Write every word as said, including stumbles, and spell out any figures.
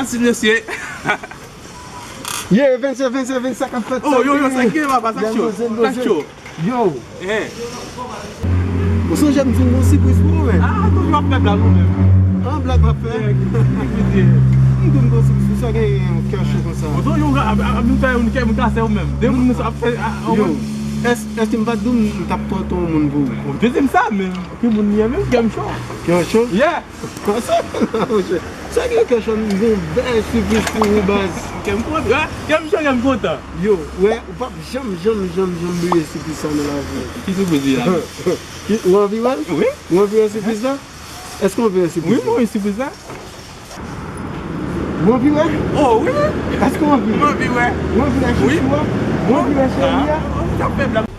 Ti mesye. Ye, vennsenk, vennsenk, vennsenk ap fèt. Oh, yo, yo, sa ki gen papa, sa cho. Sa cho. Yo. Eh. Ou sonje m di w gon sipriz pou ou, men. Ah, toujou ap fè blag ou menm. An blag m ap fè. Eh, ki, ki, ki, ki. M di w gon sipriz pou sa gen kè cho konsa. Ou sonje ou ap, ap, ap nou fè yon kè moun kase ou menm. Depi moun sa ap fè, ah, Yo, èske m pa t di w m t ap pote yon moun pou ou? Ou te di m sa, men ki moun li ye menm, kè m cho. Kè w cho? Yeah. Sa, monchè. Sa gen kè cho, m gen yon bèl sipriz pou ou, baz. Kè m kontan, kè m cho, kè m kontan. Yo, wè, ou p ap janm, janm, janm, janm bliye sipriz sa nan lavi w. Ki sipriz li la? Ki- Ou anvi wè l? Wi. Ou anvi wè sipriz la? Èske w anvi wè sipriz Wi, la? mwen wi sipriz la. Ou anvi wè? Oh, wi. Èske w anvi? Mwen anvi wè. Ou anvi wè Wi. chouchou a? Ou anvi wè cheri a? Ah, ou t ap fè blag.